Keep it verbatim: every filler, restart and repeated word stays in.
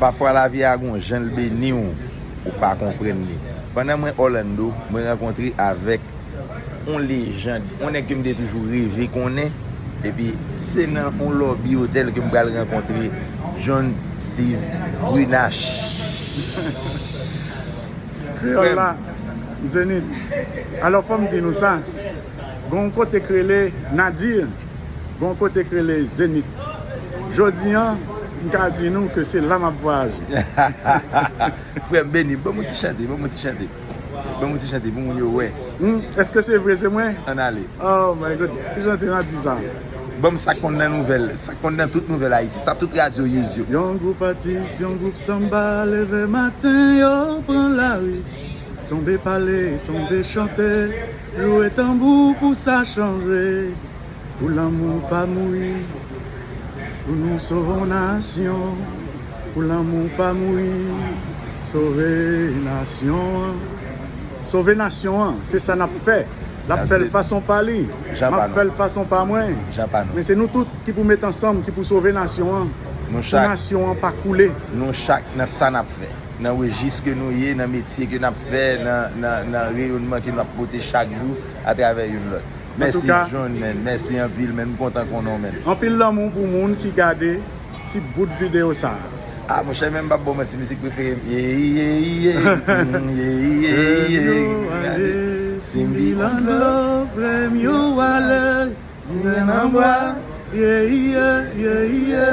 Pafwa lavi a gon jan l beni w, ou pa konprann li. Pandan mwen Orlando, mwen rankontre avèk yon lejand, yon nèg ke m te toujou reve konnen, epi se nan yon lobby otèl ke m pral rankontre John Steve Brunache. Kreyòl la, Zenith. Alò, fò m di nou sa. Gon kote k rele Nadir, gon kote k rele Zenith. Jodi an, m ka di nou ke se la m ap vwayaje. Frè m beni, ban m yon ti chante, ban m yon ti chante. Ban m yon ti chante pou moun yo wè. Hmm, èske se vre se mwen? Ann ale. Oh my God, ki jan te nan di sa? Ban m sa k konn nan nouvèl, sa k konn nan tout nouvèl Ayiti, sa tout radyo use yo. Yon gwoup atis, yon gwoup sanba, leve maten, yo pran lari. Tonbe pale, tonbe chante, joure tanbou pou sa chanje. Pou lanmou pa mouri, pou nou sove yon nasyon. Pou lanmou pa mouri, sove nasyon an. Sove nasyon an, se sa n ap fè. L ap fè l fason pa li. M ap fè l fason pa mwen. Men se nou tout ki pou met ansanm, ki pou sove nasyon an. Pou nasyon an pa koule. Nou chak nan sa n ap fè. Nan rejis ke nou ye, nan metye ke n ap fè, nan, nan, nan reyonman ke n ap pote chak jou atravè youn lòt. Mèsi John, man. Mèsi anpil, man. M kontan konnen w, man. Anpil lanmou pou moun ki gade ti bout videyo sa a. Ah, monchè, men m p ap ba w manti, mizik prefere m. Ye, ye, ye, mm, ye, ye, ye, ye. Yo ale, Simbi Landlo, frè m yo ale. Simen nan bwa, ye, ye, ye, ye.